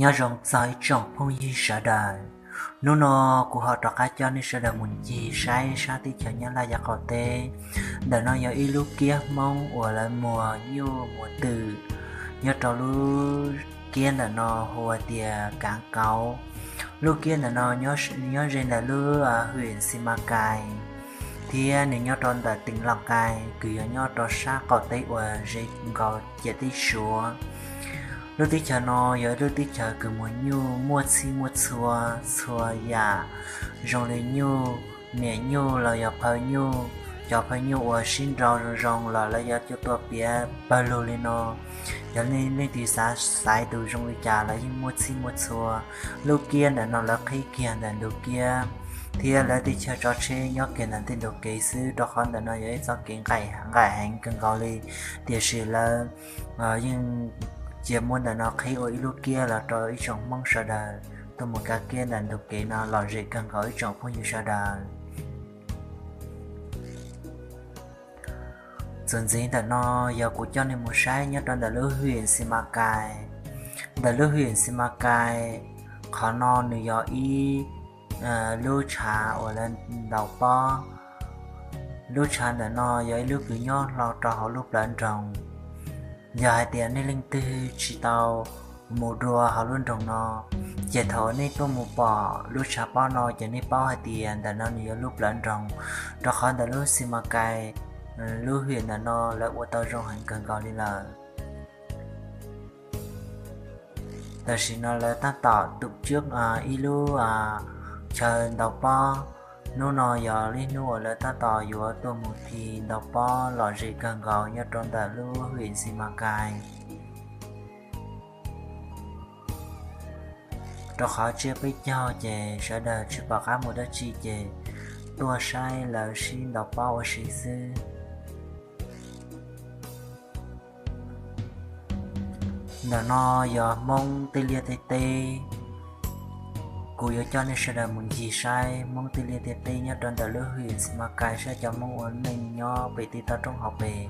Nyob zoo txog ib tsoom phooj ywg sawv daws. Hnub no kuv ho rov qab coj nej sawv daws mus ncig saib sab teb chaws Nyab Laj yav qaum teb. Ntawm no yog ib lub kiab Hmoob uas lawv muag nyuj muag twm nyob rau lub kiab ntawm no hu ua tias Kav Kauv. Lub kiab ntawm no nyob ze ntawm lub hwm Xi Mas Kais, thiab nws nyob rau ntawm teem Lauj Kais kws yog nyob rau sab qaum teb uas ze nkaus ciam teb Suav. Lub teb chaws no yog ib lub teb chaws kws muag nyuj muaj txhij muaj txhua, txhua yam zoo li nyuj, niam nyuj los yog phaw nyuj. Cov phaw nyuj uas sib nrau zoo zoo los lawv yuav coj tuaj piav pawg lug li no. Yog nej leej twg xav xaiv tus zoo li cas los yeej muaj txhij muaj txhua. Lub kiab ntawm no lawv qhib kiag ntawm ntug kiab, thiab lawv teb chaws tso tsheb nyob kiag ntawm tej ntug kev xwb, rau qhov ntawm no yog ib txoj kev nqaim heev kawg nkaus li. Tiam sis lawv yeej cia muab ntawm no qhib ua ib lub kiab los rau ib tsoom Hmoob sawv daws tuaj mus kav kiab ntawm ntug kev no lom zem kawg nkaus ib tsoom phooj ywg sawv daws. Txuas ntxiv ntawm no yog kuv coj nej mus saib nyob rau ntawm lub hwm Xi Mas Kais. Ntawm lub hwm Xi Mas Kais, qhov no nws yog ib lub tshav uas lawv ntaus pob. Lub tshav ntawm no yog ib lub kws nyob hlo rau hauv lub plawv nroog. Yog hais tias nej leej twg tsis tau mus dua hauv lub nroog no, ces thaum nej tuaj mus pom lub tshav pob no ces nej paub hais tias ntawm no nws yog lub plawv nroog, rau qhov ntawm lub Xi Mas Kais, lub hwm ntawm no lawv ua tau zoo heev kawg nkaus li lawm. Tam sim no lawv tab tom tum tswb ib lub chaw ntaus pob. Hnub no yog ib hnub uas lawv tab tom yuav tuaj mus thi ntaus pob lom zem kawg nkaus nyob rau ntawm lub hwm Xi Mas Kais. Rau qhov tsiab peb caug ces sawv daws tsis pom qab mus dab tsi ces tuaj saib lawv sib ntaus pob ua si xwb. Ntawm no yog Hmoob tej liaj tej teb. Kuv yuav coj nej sawv daws mus ncig saib Hmoob tej liaj tej teb nyob rau ntawm lub hwm Xi Mas Kais, saib cov Hmoob ua neej nyob pem tej toj roob hauv pes,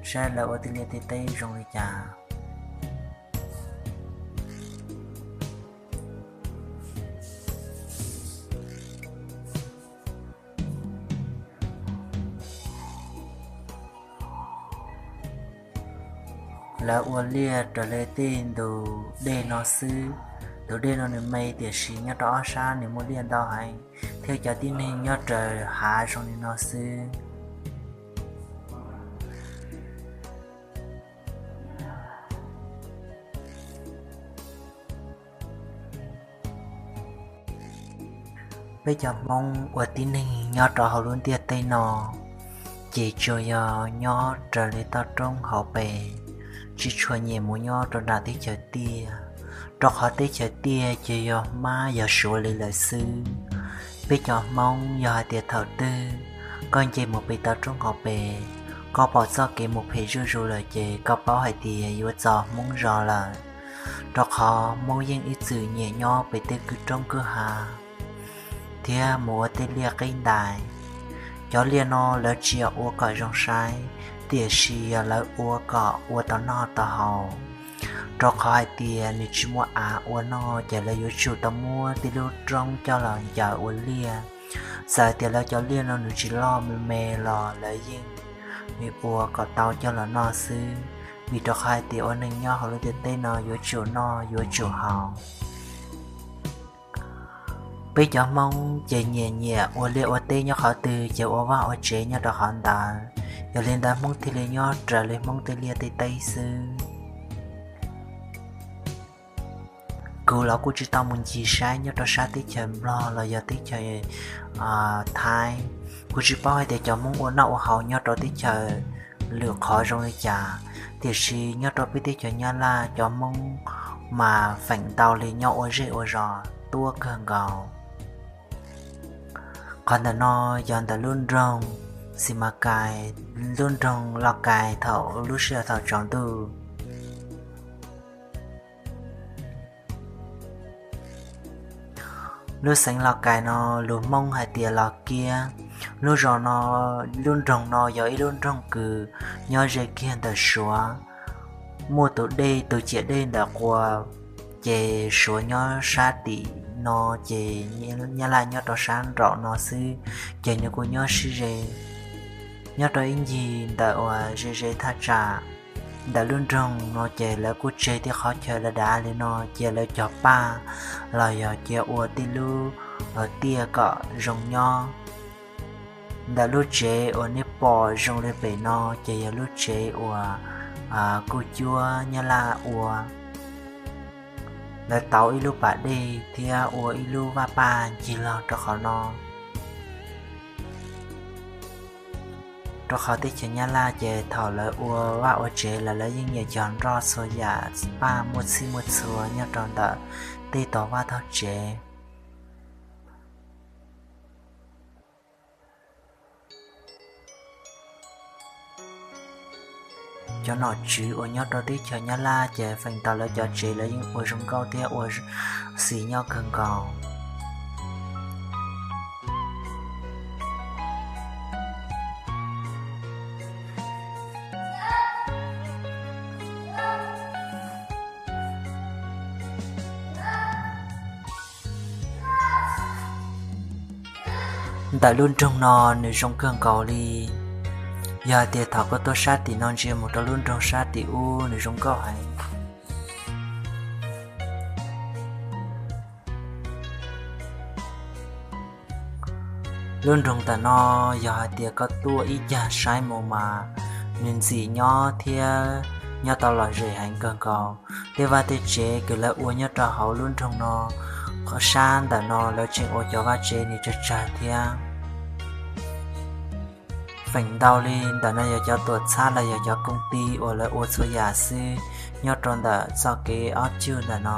saib lawv ua tej liaj tej teb zoo li cas. Lawv ua liaj raws li tej ntug dej no xwb. Tus dej no nws me tiam sis nyob rau ob sab nws muaj liaj ntau heev, thiab cov tib neeg nyob raws hav zoo li no xwb. Peb cov Hmoob ua tib neeg nyob rau hauv lub ntiaj teb no, ces tsuas yog nyob raws li toj roob hauv pes, tsis tshua nyiam mus nyob rau nram teb chaws tiaj, rau qhov teb chaws tiaj ces yog hmab yog suav li lawm xwb. Peb cov Hmoob yog hais tias thaum twg koj nce mus pem toj roob hauv pes, koj pom txoj kev mus phem zuj zus lawm ces koj paub hais tias yuav txog Hmoob zos lawm, rau qhov Hmoob yeej ib txwm nyiam nyob pem tej kwj roob kwj hav thiab mus ua tej liaj qeb ntais. Cov liaj no lawv tsis yog ua kom zoo saib, tiam sis yog lawv ua kom ua tau noj tau haus, rau qhov hais tias nws tsis muaj av ua noj ces lawv yuav tsum tau muab tej lub roob coj los ncaws ua liaj. Txawm tias lawv cov liaj no nws tsis loj me me los lawv yeej ua kom tau coj los noj xwb, vim rau qhov hais tias ua neeg nyob hauv lub ntiaj teb no yuav tsum noj yuav tsum haus. Peb cov Hmoob ces nyiam nyiam ua liaj ua teb nyob qhov twg ces ua vaj ua tsev nyob rau qhov ntawd, yog li ntawd Hmoob thiaj li nyob raws li Hmoob tej liaj tej teb xwb. Kuv los kuj tsis tau mus ncig saib nyob rau sab teb chaws Nplog los yog teb chaws Thaib. Kuv tsis paub hais tias cov Hmoob ua noj ua haus nyob rau teb chaws lwm qhov zoo li cas, tiam sis nyob rau peb teb chaws Nyab Laj cov Hmoob mas feem ntau li nyob ua zej ua zos tuab kawg nkaus. Qhov ntawm no yog ntawm lub nroog Xi Mas Kais, lub nroog Lauj Kais thaum lub sij hawm thaum tsaus ntuj. Lub xeev Lauj Kais no lus Hmoob hais tias Los Kiab. Lub zos no, lub nroog no yog ib lub nroog kws nyob ze kiag ntawm Suav, muaj tus dej, tus ciam dej ntawm quas ces Suav nyob sab tim no, ces Nyab Laj nyob rau sab nraum no xwb, ces nws kuj nyob sib ze. Nyob rau ib ncig ntawm uas ze ze thaj tsam ntawm lub nroog no ces lawv kuj tseg tej qhov chaw dav dav li no cia lawv cog paj los yog cia ua tej lub tiaj kom zoo nyob. Ntawm lub tsev uas nej pom zoo li pem no ces yog lub tsev uas kuj cuab Nyab Laj ua. Lawv tauv ib lub pas dej thiab ua ib lub vaj paj ncig los rau qhov no. Rau qhov teb chaws Nyab Laj ces thaum lawv ua vaj ua tsev los lawv yeej nyiam cog nroj txhua yam paj muaj txhij muaj txhua nyob rau ntawm tej tog vaj tog tsev. Cov nom tswv uas nyob rau teb chaws Nyab Laj ces feem ntau lawv cov tsev lawv yeej ua zoo nkauj thiab ua xis nyob kawg nkaus. Ntawm lub nroog no nws zoo kawg nkaus li. Yog hais tias thaum koj tuaj sab tim no ntsia mus rau lub nroog sab tim ub nws zoo nkauj heev. Lub nroog ntawm no yog hais tias koj tuaj ib cag saib mus mas nws ntxim nyob thiab nyob tau lom zem heev kawg nkaus. Tej vaj tej tsev kws lawv ua nyob rau hauv lub nroog no, qhov sab ntawm no lawv tseem ua cov vaj tsev nws tsawg tsawg thiab. Feem ntau li ntawm no yog cov tuam txhab los yog cov koom ti uas lawv ua txhua yam xwb nyob rau ntawm txoj kev ob cug ntawm no.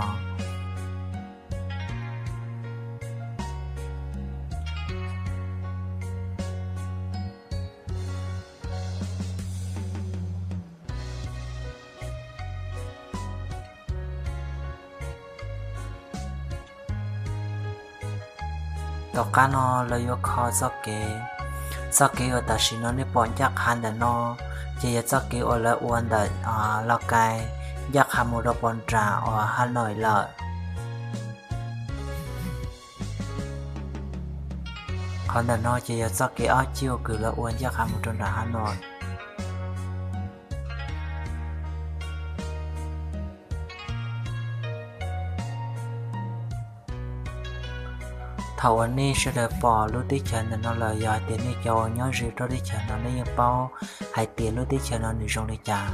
Tom qab no lawv yuav kho txoj kev. Txoj kev uas tam sim no nej pom ncaj qha ntawm no ces yog txoj kev uas lawv ua ntawm Lauj Kais ncaj qha mus rau pov nram uas Has Nois lawm. Qhov ntawm no ces yog txoj kev ob cug kws lawv ua ncaj qha mus rau nram Has Nois. Thaum uas nej sawv daws pom lub teb chaws ntawm no lawm, yog hais tias nej cov uas nyob ze rau teb chaws no nej yeej paub hais tias lub teb chaws no nws zoo li cas.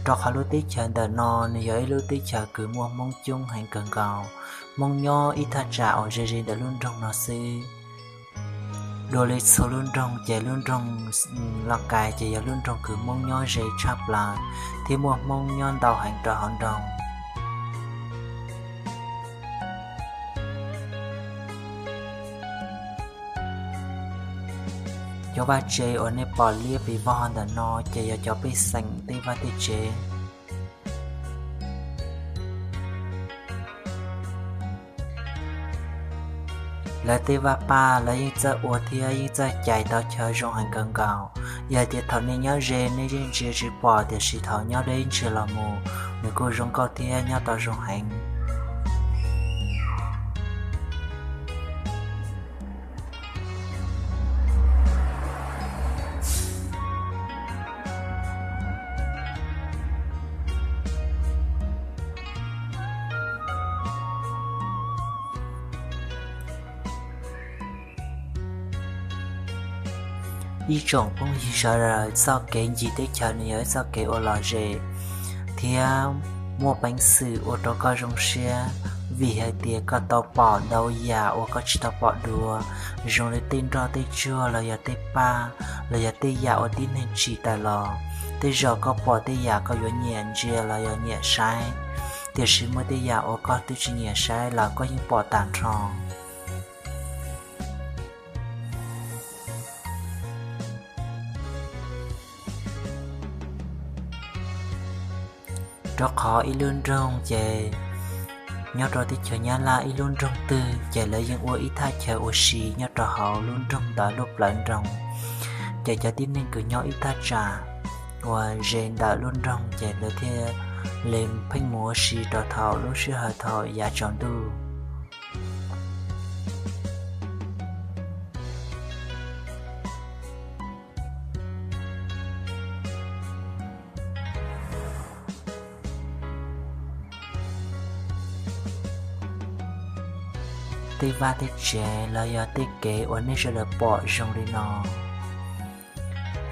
Rau qhov lub teb chaws ntawm no nws yog ib lub teb chaws kws muaj Hmoob coob heev kawg nkaus. Hmoob nyob ib thaj tsam uas ze ze ntawm lub nroog no xwb. Dua li txhua lub nroog ces lub nroog Lauj Kais ces yog lub nroog kws Hmoob nyob ze tshaj plaws thiab muaj Hmoob nyob ntau heev rau hauv nroog. Cov vaj tsev uas nej pom liab pes vog ntawm no ces yog cov pej xeem tej vaj tej tsev. Lawv tej vaj paj lawv yeej txawj ua thiab yeej txawj cais tau chaw zoo heev kawg nkaus. Yog hais tias thaum nej nyob ze nej yeej ntsia tsis pom, tiam sis thaum nyob deb ntsia los mus nws kuj zoo nkauj thiab nyob tau zoo heev. Ib tsoom phooj ywg sawv daws, txoj kev ncig teb chaws nws yog ib txoj kev uas lom zem thiab muaj peev xwm ua rau koj zoo siab, vim hais tias koj tau pom ntau yam uas koj tsis tau pom dua, zoo li tej nroj tej tsuag los yog tej paj, los yog tej yam uas tib neeg tsim tawm los. Tej zaum koj pom tej yam koj yuav nyiam ntsia los yog nyiam saib, tiam sis muaj tej yam uas koj twb tsis nyiam saib los koj yeej pom tag nrho. Rau qhov ib lub nroog ces nyob rau teb chaws Nyab Laj ib lub nroog twg ces lawv yeej ua ib thaj chaw ua si nyob rau hauv lub nroog ntawd lub plawv nroog. Ces cov tib neeg kws nyob ib thaj tsam uas ze ntawm lub nroog ces lawv thiaj Lees pheej mus ua si rau thaum lub sij hawm thaum yav tsaus ntuj. Tej vaj tej tsev los yog tej kev uas nej sawv daws pom zoo li no,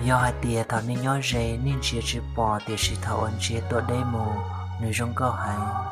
yog hais tias thaum nej nyob ze nej ntsia tsis pom, tiam sis thaum uas ntsia tuaj deb mus nws zoo nkauj heev.